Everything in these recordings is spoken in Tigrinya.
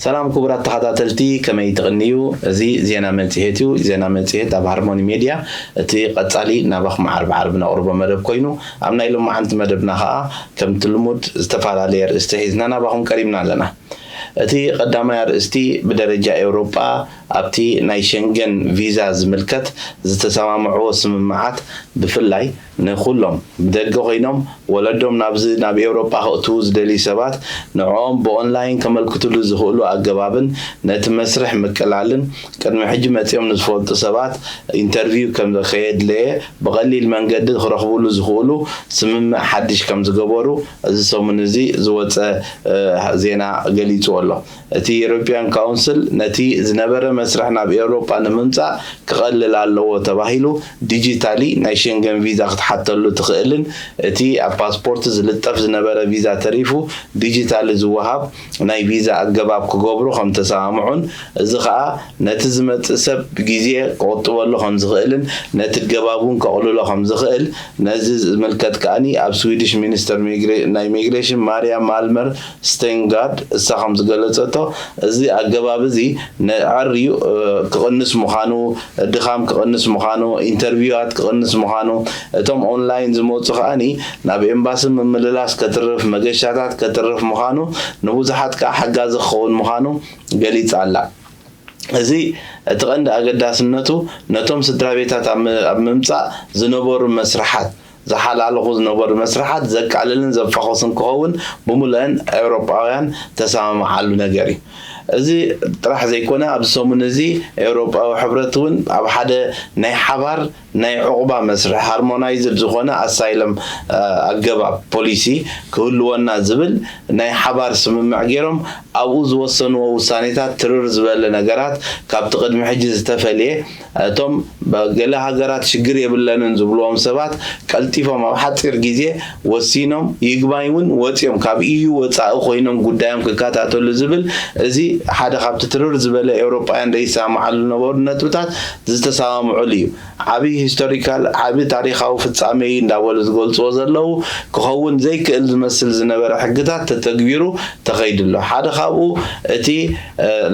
ሰላም ክቡራት ተኸታተልቲ፣ ከመይ ትቕንዩ? እዚ ዜና መጽሔት እዩ። ዜና መጽሔት ኣብ ሃርሞኒ ሜድያ እቲ ቀጻሊ ናባኹም ዓርቢ ዓርቢ ነቕርቦ መደብ ኮይኑ፣ ኣብ ናይ ሎማዓንቲ መደብና ኸኣ ከምቲ ልሙድ ዝተፈላለየ ኣርእስቲ ሒዝና ናባኹም ቀሪብና ኣለና። እቲ ቀዳማይ ኣርእስቲ ብደረጃ ኤውሮጳ ኣብቲ ናይ ሸንገን ቪዛ ዝምልከት ዝተሰማምዕዎ ስምምዓት ብፍላይ ንኹሎም ብደገ ኮይኖም ወለዶም ናብዚ ናብ ኤውሮጳ ከእትዉ ዝደልዩ ሰባት ንዕኦም ብኦንላይን ከመልክትሉ ዝኽእሉ ኣገባብን ነቲ መስርሕ ምቅላልን ቅድሚ ሕጂ መጺኦም ንዝፈልጡ ሰባት ኢንተርቪው ከም ከየድለየ ብቐሊል መንገዲ ክረኽብሉ ዝኽእሉ ስምምዕ ሓድሽ ከም ዝገበሩ እዚ ሰሙን እዚ ዝወጸ ዜና ገሊጽዎ ኣሎ። እቲ European Council ነቲ ዝነበረ መስርሕ ናብ ኤውሮጳ ንምምጻእ ክቐልል ኣለዎ ተባሂሉ ዲጂታሊ ናይ ሸንገን ቪዛ ክትሓተሉ ትኽእልን እቲ ኣብ ፓስፖርት ዝልጠፍ ዝነበረ ቪዛ ተሪፉ ዲጂታሊ ዝወሃብ ናይ ቪዛ ኣገባብ ክገብሩ ከም ተሰማምዑን እዚ ኸኣ ነቲ ዝመጽእ ሰብ ግዜ ክቑጥበሉ ከም ዝኽእልን ነቲ ገባብ እውን ከቕልሎ ከም ዝኽእል ነዚ ዝምልከት ከኣኒ ኣብ ስዊድሽ ሚኒስተር ናይ ሚግሬሽን ማርያ ማልመር ስቴንጋርድ እሳ ከም ዝገለጸቶ፣ እዚ ኣገባብ እዚ ንዕርዩ ክቕንስ ምዃኑ፣ ድኻም ክቕንስ ምዃኑ፣ ኢንተርቪዋት ክቕንስ ምዃኑ፣ እቶም ኦንላይን ዝመጹ ከኣኒ ናብ ኤምባሲ ምምልላስ ከትርፍ፣ መገሻታት ከትርፍ ምዃኑ፣ ንብዙሓት ከኣ ሓጋዚ ክኸውን ምዃኑ ገሊጻ ኣላ። እዚ እቲ ቀንዲ ኣገዳስነቱ ነቶም ስድራ ቤታት ኣብ ምምጻእ ዝነበሩ መስርሓት ዝሓላለኹ ዝነበሩ መስርሓት ዘቃልልን ዘፋኹስን ክኸውን ብምሉአን ኤውሮጳውያን ተሰማምዓሉ ነገር እዩ። እዚ ጥራሕ ዘይኮነ ኣብዚ ሰሙን እዚ ኤውሮጳዊ ሕብረት እውን ኣብ ሓደ ናይ ሓባር ናይ ዕቑባ መስርሕ ሃርሞናይዝድ ዝኾነ ኣሳይለም ኣገባብ ፖሊሲ ክህልወና ዝብል ናይ ሓባር ስምምዕ ገይሮም ኣብኡ ዝወሰንዎ ውሳኔታት ትርር ዝበለ ነገራት ካብቲ ቅድሚ ሕጂ ዝተፈልየ እቶም ገለ ሃገራት ሽግር የብለንን ዝብልዎም ሰባት ቀልጢፎም ኣብ ሓፂር ግዜ ወሲኖም ይግባኝ እውን ወፂኦም ካብ ኢዩ ወፃኢ ኮይኖም ጉዳዮም ክከታተሉ ዝብል እዚ ሓደ ካብቲ ትርር ዝበለ ኤውሮጳውያን ዘይሰማማዓሉ ዝነበሩ ነጥብታት ዝተሰማምዑሉ እዩ። ዓቢ ሂስቶሪካል ዓቢ ታሪኻዊ ፍጻመ እዩ እንዳበሉ ዝገልጽዎ ዘለዉ ክኸውን ዘይክእል ዝመስል ዝነበረ ሕግታት ተተግቢሩ ተኸይዱ ኣሎ። ሓደ ካብኡ እቲ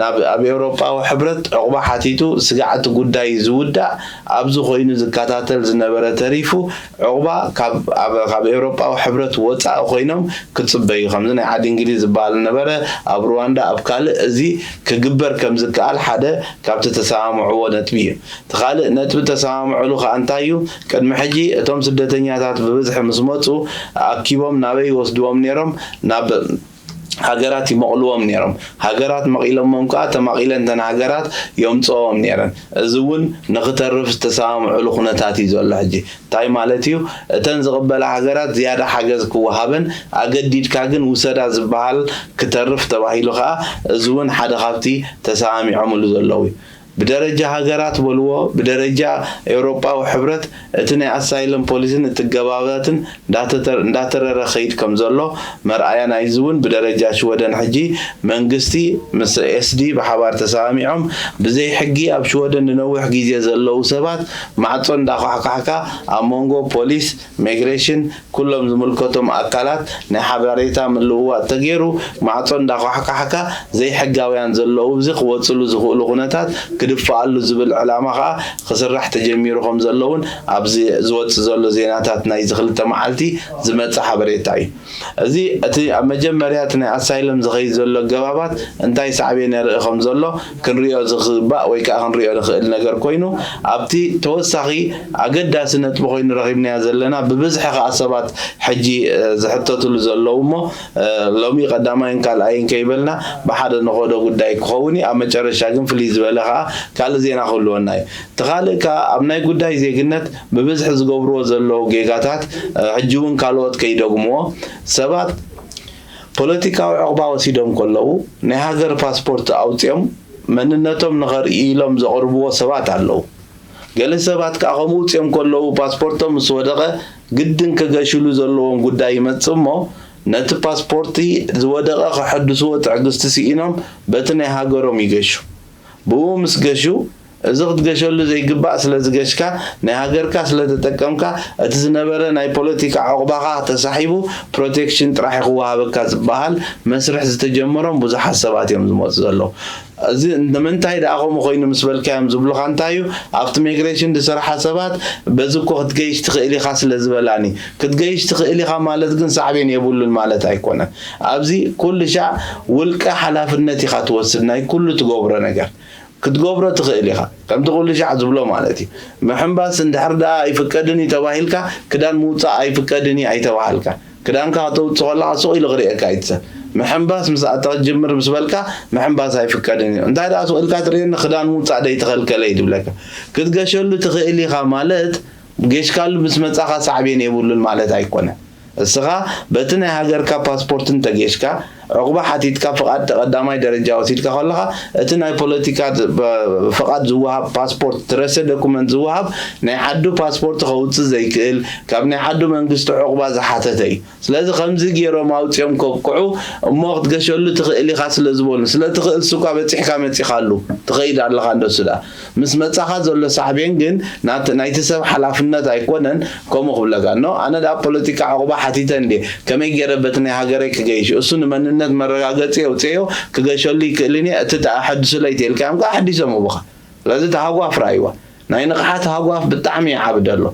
ኣብ ኤውሮጳዊ ሕብረት ዕቑባ ሓቲቱ ስጋዕ እቲ ጉዳይ ዝውዳእ ኣብዚ ኮይኑ ዝከታተል ዝነበረ ተሪፉ ዕቑባ ካብ ኤውሮጳዊ ሕብረት ወጻኢ ኮይኖም ክጽበዩ ከምዚ ናይ ዓዲ እንግሊዝ ዝበሃል ነበረ ኣብ ሩዋንዳ ኣብ ካልእ እዚ ክግበር ከም ዝከኣል ሓደ ካብቲ ተሰማምዕዎ ነጥቢ እዩ። እቲ ካልእ ነጥቢ ተሰማምዕሉ ከኣ እንታይ እዩ? ቅድሚ ሕጂ እቶም ስደተኛታት ብብዝሒ ምስ መጹ ኣኪቦም ናበይ ይወስድዎም ነይሮም? ናብ ሃገራት ይመቕልዎም ነይሮም። ሃገራት መቒሎሞም ከኣ ተማቒለን እተን ሃገራት የምጽኦም ነይረን። እዚ እውን ንኽተርፍ ዝተሰማምዕሉ ኩነታት እዩ ዘሎ ሕጂ። እንታይ ማለት እዩ? እተን ዝቕበላ ሃገራት ዝያዳ ሓገዝ ክወሃበን ኣገዲድካ ግን ውሰዳ ዝበሃል ክተርፍ ተባሂሉ ከኣ እዚ እውን ሓደ ካብቲ ተሰማሚዖምሉ ዘለዉ እዩ። ብደረጃ ሃገራት በልዎ ብደረጃ ኤውሮጳዊ ሕብረት እቲ ናይ ኣሳይለም ፖሊሲን እቲ ገባባትን እንዳተረረ ከይድ ከም ዘሎ መርኣያ ናይዚ እውን ብደረጃ ሽወደን ሕጂ መንግስቲ ምስ ኤስዲ ብሓባር ተሰማሚዖም ብዘይ ሕጊ ኣብ ሽወደን ንነዊሕ ግዜ ዘለዉ ሰባት ማዕጾ እንዳኳሕኳሕካ ኣብ መንጎ ፖሊስ፣ ሚግሬሽን፣ ኩሎም ዝምልከቶም ኣካላት ናይ ሓበሬታ ምልውዋጥ ተገይሩ ማዕጾ እንዳኳሕኳሕካ ዘይሕጋውያን ዘለዉ እዚ ክወጽሉ ዝኽእሉ ኩነታት ክድፍኣሉ ዝብል ዕላማ ከኣ ክስራሕ ተጀሚሩ ከም ዘሎ እውን ኣብዚ ዝወጽእ ዘሎ ዜናታት ናይዚ ክልተ መዓልቲ ዝመጽእ ሓበሬታ እዩ። እዚ እቲ ኣብ መጀመርያ እቲ ናይ ኣሳይለም ዝኸይድ ዘሎ ኣገባባት እንታይ ሳዕቤን የርኢ ከም ዘሎ ክንሪኦ ዝግባእ ወይ ከዓ ክንሪኦ ንኽእል ነገር ኮይኑ ኣብቲ ተወሳኺ ኣገዳሲ ነጥቢ ኮይኑ ረኺብናዮ ዘለና ብብዝሒ ከዓ ሰባት ሕጂ ዝሕተትሉ ዘለዉ እሞ ሎሚ ቀዳማይን ካልኣይን ከይበልና ብሓደ ንኸዶ ጉዳይ ክኸውን እዩ። ኣብ መጨረሻ ግን ፍልይ ዝበለ ከዓ ካልእ ዜና ክህልወና እዩ። እቲ ካልእ ከዓ ኣብ ናይ ጉዳይ ዜግነት ብብዝሒ ዝገብርዎ ዘለዉ ጌጋታት ሕጂ እውን ካልኦት ከይደግምዎ ሰባት ፖለቲካዊ ዕቑባ ወሲዶም ከለዉ ናይ ሃገር ፓስፖርት ኣውፂኦም መንነቶም ንኸርእዩ ኢሎም ዘቕርብዎ ሰባት ኣለዉ። ገለ ሰባት ከዓ ከምኡ ውፅኦም ከለዉ ፓስፖርቶም ምስ ወደቐ ግድን ክገሽሉ ዘለዎም ጉዳይ ይመፅእ እሞ ነቲ ፓስፖርቲ ዝወደቐ ከሐድስዎ ትዕግስቲ ስኢኖም በቲ ናይ ሃገሮም ይገሹ። ብኡ ምስ ገሹ እዚ ክትገሸሉ ዘይግባእ ስለ ዝገሽካ፣ ናይ ሃገርካ ስለ ተጠቀምካ፣ እቲ ዝነበረ ናይ ፖለቲካ ዑቕባኻ ተሳሒቡ ፕሮቴክሽን ጥራሕ ክወሃበካ ዝበሃል መስርሕ ዝተጀመሮም ብዙሓት ሰባት እዮም ዝመፁ ዘለዉ። እዚ ንምንታይ ደኣ ከምኡ ኮይኑ ምስ በልካዮም ዝብሉኻ እንታይ እዩ? ኣብቲ ሚግሬሽን ዝሰርሓ ሰባት በዚ እኮ ክትገይሽ ትኽእል ኢኻ ስለ ዝበላኒ። ክትገይሽ ትኽእል ኢኻ ማለት ግን ሳዕቤን የብሉን ማለት ኣይኮነን። ኣብዚ ኩሉ ሻዕ ውልቀ ሓላፍነት ኢኻ ትወስድ ናይ ኩሉ ትገብሮ ነገር። ክትገብሮ ትኽእል ኢኻ። ከምቲ ኩሉ ሻዕ ዝብሎ ማለት እዩ። ምሕንባስ እንድሕር ደኣ ኣይፍቀድን እዩ ተባሂልካ፣ ክዳን ምውጻእ ኣይፍቀድን እዩ ኣይተባሃልካ። ክዳንካ ከተውጽእ ከለኻ ስቕ ኢሉ ክርእየካ እዩ እቲ ሰብ። ምሕንባስ ምስ ኣተኽጅምር ምስ በልካ፣ ምሕንባስ ኣይፍቀድን እዩ። እንታይ ደኣ ስቕ ኢልካ ትርእየኒ፣ ክዳን ምውጻእ ደይተኸልከለ እዩ ዝብለካ። ክትገሸሉ ትኽእል ኢኻ ማለት፣ ጌሽካሉ ምስ መጻኻ ሳዕቤን የብሉን ማለት ኣይኮነን። እስኻ በቲ ናይ ሃገርካ ፓስፖርት እንተጌሽካ፣ ዕቑባ ሓቲትካ ፍቓድ ተቐዳማይ ደረጃ ወሲድካ ከለኻ፣ እቲ ናይ ፖለቲካ ዝ-፣ በ-፣ ፍቓድ ዝወሃብ ፓስፖርት፣ ትረሰ ዶኩመንት ዝወሃብ ናይ ዓዱ ፓስፖርት ከውጽእ ዘይክእል፣ ካብ ናይ ዓዱ መንግስቲ ዕቑባ ዝሓተተ እዩ። ስለዚ ከምዚ ገይሮም ኣውጺኦም ከብቅዑ እሞ ክትገሸሉ ትኽእል ኢኻ ስለ ዝበሉ፣ ስለ ትኽእል እሱ እኳ በጺሕካ መጺኻሉ ትኸይድ ኣለኻ እንደሱ ደኣ። ምስ መጻኻ ዘሎ ሳዕቤን ግን ናት-፣ ናይቲ ሰብ ሓላፍነት ኣይኮነን። ከምኡ ክብለካ ኖ፣ ኣነ ደኣ ፖለቲካ ዕቑባ ሓቲተ እንዴ፣ ከመይ ገይረ በቲ ናይ ሃገረይ ክገይሽ? እሱ ንመንነት መረጋገጺ የውጽኤዮ፣ ክገሸሉ ይክእልን እየ፣ እቲ ደኣ ኣሐድሱለይ ተልካዮም ከኣ ኣሐዲሶም ይቡኻ። ስለዚ እቲ ሃጓፍ ረኣይዋ። ናይ ንቕሓት ሃጓፍ ብጣዕሚ ይዓብድ ኣሎ።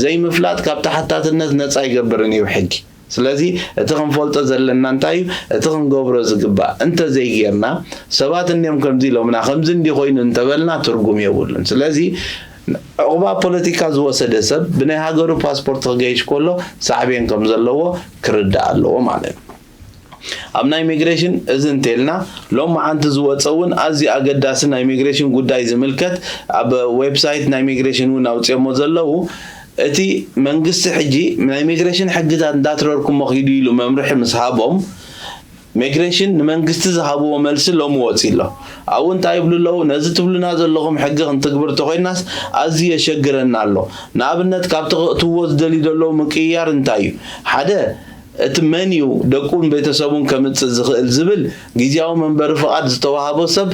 ዘይምፍላጥ ካብ ተሓታትነት ነጻ ኣይገብርን እዩ ሕጊ። ስለዚ እቲ ክንፈልጦ ዘለና እንታይ እዩ? እቲ ክንገብሮ ዝግባእ እንተዘይጌርና፣ ሰባት እንዲዮም ከምዚ ኢሎምና፣ ከምዚ እንዲ ኮይኑ እንተበልና ትርጉም የብሉን። ስለዚ ዕቑባ ፖለቲካ ዝወሰደ ሰብ ብናይ ሃገሩ ፓስፖርት ክገይሽ ከሎ ሳዕቤን ከም ዘለዎ ክርዳእ ኣለዎ ማለት እዩ። ኣብ ናይ ሚግሬሽን እዚ እንተልና ሎም መዓንቲ ዝወፀ እውን ኣዝዩ ኣገዳሲ ናይ ሚግሬሽን ጉዳይ ዝምልከት ኣብ ዌብሳይት ናይ ሚግሬሽን እውን ኣውፅኦሞ ዘለዉ እቲ መንግስቲ ሕጂ ናይ ሚግሬሽን ሕግታት እንዳትረርኩሞ ኪዱ ኢሉ መምርሒ ምስ ሃቦም ሚግሬሽን ንመንግስቲ ዝሃብዎ መልሲ ሎሚ ወፂ ኣሎ። ኣብኡ እንታይ ይብሉ ኣለዉ? ነዚ ትብሉና ዘለኹም ሕጊ ክንትግብር ተኮይናስ ኣዝዩ የሸግረና ኣሎ። ንኣብነት ካብቲ ክእትዎ ዝደልዩ ዘለዉ ምቅይያር እንታይ እዩ? ሓደ እቲ መን እዩ ደቁን ቤተሰቡን ከምጽእ ዝኽእል ዝብል ግዝያዊ መንበሪ ፍቓድ ዝተዋህቦ ሰብ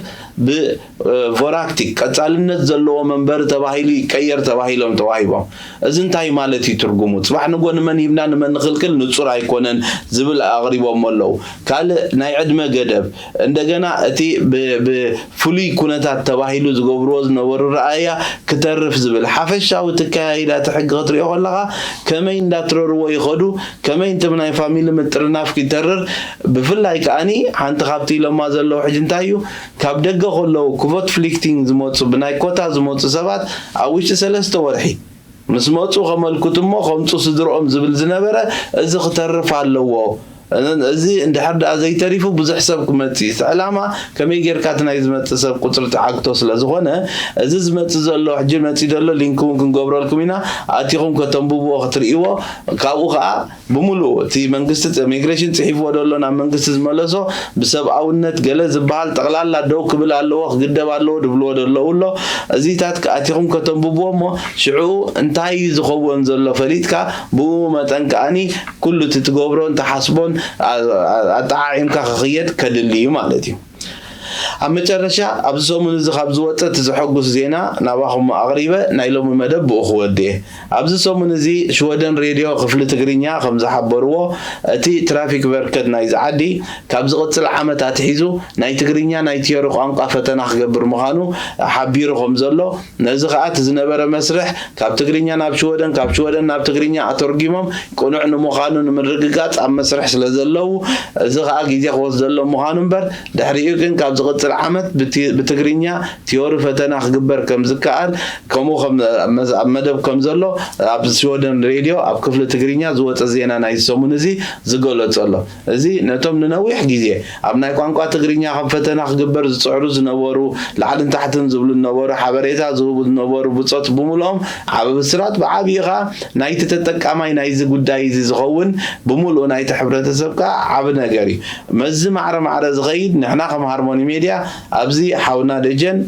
ብቮራክቲክ ቀጻልነት ዘለዎ መንበሪ ተባሂሉ ይቀየር ተባሂሎም ተዋሂቦም። እዚ እንታይ ማለት እዩ ትርጉሙ? ጽባሕ ንጎ ንመን ሂብና ንመን ንኽልክል ንጹር ኣይኮነን ዝብል ኣቕሪቦም ኣለዉ። ካልእ ናይ ዕድመ ገደብ እንደገና እቲ ብ-፣ ብ-፣ ፍሉይ ኩነታት ተባሂሉ ዝገብርዎ ዝነበሩ ረኣያ ክተርፍ ዝብል ሓፈሻዊ ትከያይዳ እቲ ሕጊ ክትሪኦ ከለኻ ከመይ እንዳትረርዎ ይኸዱ፣ ከመይ እንትም ናይ ፋሚሊ ምጥርናፍ ይተርር። ብፍላይ ከኣኒ ሓንቲ ካብቲ ኢሎማ ዘለዉ ሕጂ እንታይ እዩ ካብ ደገ ከለዉ ክቮት ፍሊክቲንግ ዝመፁ ብናይ ኮታ ዝመፁ ሰባት ኣብ ውሽጢ ሰለስተ ወርሒ ምስ መፁ ከመልክቱ እሞ ከምፁ ስድርኦም ዝብል ዝነበረ እዚ ክተርፍ ኣለዎ። እዚ እንድሕር ደኣ ዘይተሪፉ ብዙሕ ሰብ ክመጽእ እዩ። እቲ ዕላማ ከመይ ጌርካ እቲ ናይ ዝመጽእ ሰብ ቁጽሪ ትዓግቶ ስለ ዝኾነ፣ እዚ ዝመጽእ ዘሎ፣ ሕጂ መጺእ ዘሎ ሊንክ እውን ክንገብረልኩም ኢና። ኣቲኹም ከተንብብዎ ክትርእይዎ፣ ካብኡ ከኣ ብምሉኡ እቲ መንግስቲ ጽ-፣ ሚግሬሽን ጽሒፍዎ ዘሎ ናብ መንግስቲ ዝመለሶ ብሰብኣውነት ገለ ዝበሃል ጠቕላላ ደው ክብል ኣለዎ፣ ክግደብ ኣለዎ ድብልዎ ዘለዉ ኣሎ። እዚታት ኣቲኹም ከተንብብዎ እሞ ሽዑ እንታይ እዩ ዝኸውን ዘሎ ፈሊጥካ ብኡ መጠን ከኣኒ ኩሉ እቲ ትገብሮን ትሓስቦን ኣ-፣ ኣ-፣ ኣጠዓዒምካ ክኽየድ ከድሊ እዩ ማለት እዩ። ኣብ መጨረሻ ኣብዚ ሰሙን እዚ ካብ ዝወፀ እቲ ዘሐጉስ ዜና ናባኹም ኣቕሪበ ናይ ሎሚ መደብ ብኡ ክወድእ እየ። ኣብዚ ሰሙን እዚ ሽወደን ሬድዮ ክፍሊ ትግርኛ ከም ዝሓበርዎ እቲ ትራፊክ ቨርከት ናይዚ ዓዲ ካብ ዝቕፅል ዓመት ኣትሒዙ ናይ ትግርኛ ናይ ቲዮሪ ቋንቋ ፈተና ክገብር ምዃኑ ሓቢሩ ከም ዘሎ ነዚ ከኣ እቲ ዝነበረ መስርሕ ካብ ትግርኛ ናብ ሽወደን ካብ ሽወደን ናብ ትግርኛ ኣተርጒሞም ቅኑዕ ንምዃኑ ንምርግጋጽ ኣብ መስርሕ ስለ ዘለዉ እዚ ከኣ ግዜ ክወስደሎም ምዃኑ እምበር ድሕሪኡ ግን ካብ ዝቕጽል ዓመት ብቲ-፣ ብትግርኛ ቲዮሪ ፈተና ክግበር ከም ዝከኣል ከምኡ ከም መዝ-፣ ኣብ መደብ ከም ዘሎ ኣብ ሽወደን ሬድዮ ኣብ ክፍሊ ትግርኛ ዝወጸ ዜና ናይ ሰሙን እዚ ዝገለጸ ኣሎ። እዚ ነቶም ንነዊሕ ግዜ ኣብ ናይ ቋንቋ ትግርኛ ከም ፈተና ክግበር ዝጽዕሩ ዝነበሩ፣ ላዕልን ታሕትን ዝብሉ ዝነበሩ፣ ሓበሬታ ዝህቡ ዝነበሩ ብጾት ብምልኦም ዓቢ ብስራት፣ ብዓብዪ ከኣ ናይቲ ተጠቃማይ ናይዚ ጉዳይ እዚ ዝኸውን ብምልኡ ናይቲ ሕብረተሰብ ከኣ ዓቢ ነገር እዩ። መዚ ማዕረ ማዕረ ዝኸይድ ንሕና ከም ሃርሞኒ ሜድያ ኣብዚ ሓውና ደጀን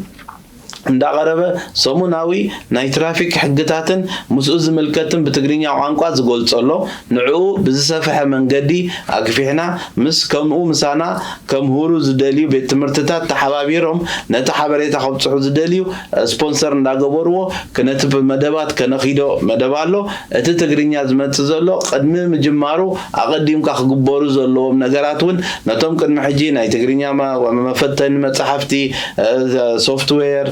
እንዳቐረበ፣ ሰሙናዊ ናይ ትራፊክ ሕግታትን ምስኡ ዝምልከትን ብትግርኛ ቋንቋ ዝገልጸሎ፣ ንዕኡ ብዝሰፍሐ መንገዲ ኣግፊሕና ምስ ከምኡ ምሳና ከምህሩ ዝደልዩ ቤት ትምህርትታት ተሓባቢሮም ነቲ ሓበሬታ ከብጽሑ ዝደልዩ ስፖንሰር እንዳገበርዎ፣ ነቲ መደባት ከነኺዶ መደብ ኣሎ። እቲ ትግርኛ ዝመጽእ ዘሎ ቅድሚ ምጅማሩ ኣቐዲምካ ክግበሩ ዘለዎም ነገራት እውን ነቶም ቅድሚ ሕጂ ናይ ትግርኛ መ- መፈተኒ መጻሕፍቲ፣ ሶፍትዌር፣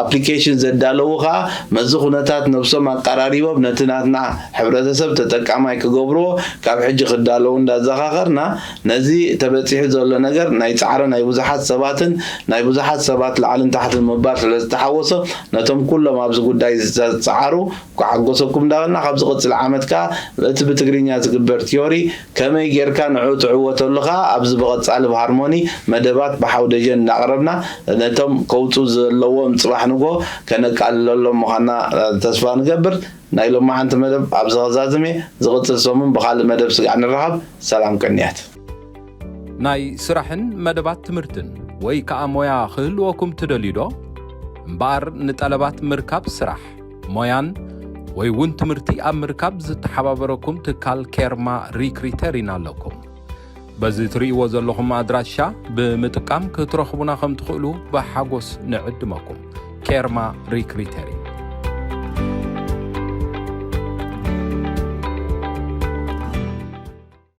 ኣፕሊኬሽን ዘዳለዉ ከዓ መዚ ኩነታት ነብሶም ኣቀራሪቦም ነቲ ናትና ሕብረተሰብ ተጠቃማይ ክገብርዎ ካብ ሕጂ ክዳለዉ እንዳዘኻኸርና፣ ነዚ ተበጺሑ ዘሎ ነገር ናይ ጻዕሪ ናይ ብዙሓት ሰባትን ናይ ብዙሓት ሰባት ላዕልን ታሕትን ምባል ስለ ዝተሓወሶ፣ ነቶም ኩሎም ኣብዚ ጉዳይ ዝተጻዓሩ ክሓጎሰኩም እንዳበልና፣ ካብ ዝቕጽል ዓመት ከዓ እቲ ብትግርኛ ዝግበር ቲዮሪ ከመይ ጌርካ ንዑ ትዕወተሉ ከዓ ኣብዚ ብቐጻሊ ብሃርሞኒ መደባት ብሓው ደጀን እንዳቕረብና ነቶም ከውፁ ዘለዎም ጽባሕ ንጎ ከነቃልለሎም ምዃንና ተስፋ ንገብር። ናይ ሎማዓንቲ መደብ ኣብዚ ኸዛዝም እየ። ዝቕጽል ሰሙን ብኻልእ መደብ ስጋዕ ንራኸብ። ሰላም ቅንያት። ናይ ስራሕን መደባት ትምህርትን ወይ ከኣ ሞያ ክህልወኩም ትደልዩ ዶ? እምበኣር ንጠለባት ምርካብ ስራሕ፣ ሞያን ወይ እውን ትምህርቲ ኣብ ምርካብ ዝተሓባበረኩም ትካል ኬርማ ሪክሪተር ኢና ኣለኩም። በዚ ትርእይዎ ዘለኹም ኣድራሻ ብምጥቃም ክትረኽቡና ከም ትኽእሉ ብሓጎስ ንዕድመኩም። ኬርማ ሪክሪተር እዩ።